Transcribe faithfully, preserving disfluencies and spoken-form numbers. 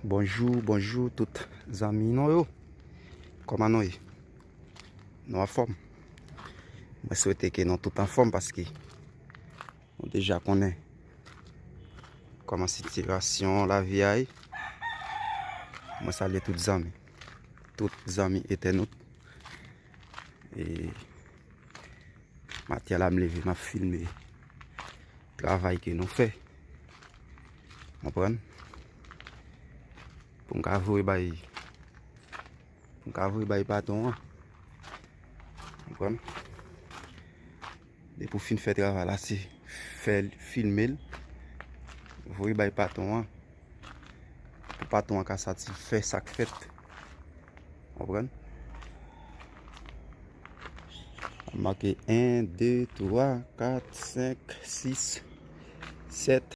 Bonjou, bonjou tout zanmi nou yo. Kòman nou ye? Nou anfòm? Mwen swete ke nou tout anfòm paske nou deja konnen kòman sitiyasyon lavi a ye. Mwen salye tout zanmi, tout zanmi entènot. E maten la m leve, m ap filme travay ke nou fè. Konprann? Pou m ka voye bay, pou m ka voye bay patwon an. Konprann? Depi w fin fè travay la, se fè l, filme l, voye bay patwon an. Pou patwon an ka satisfè sa k fèt. Konprann? Make en, de, twa, kat, senk, sis, sèt,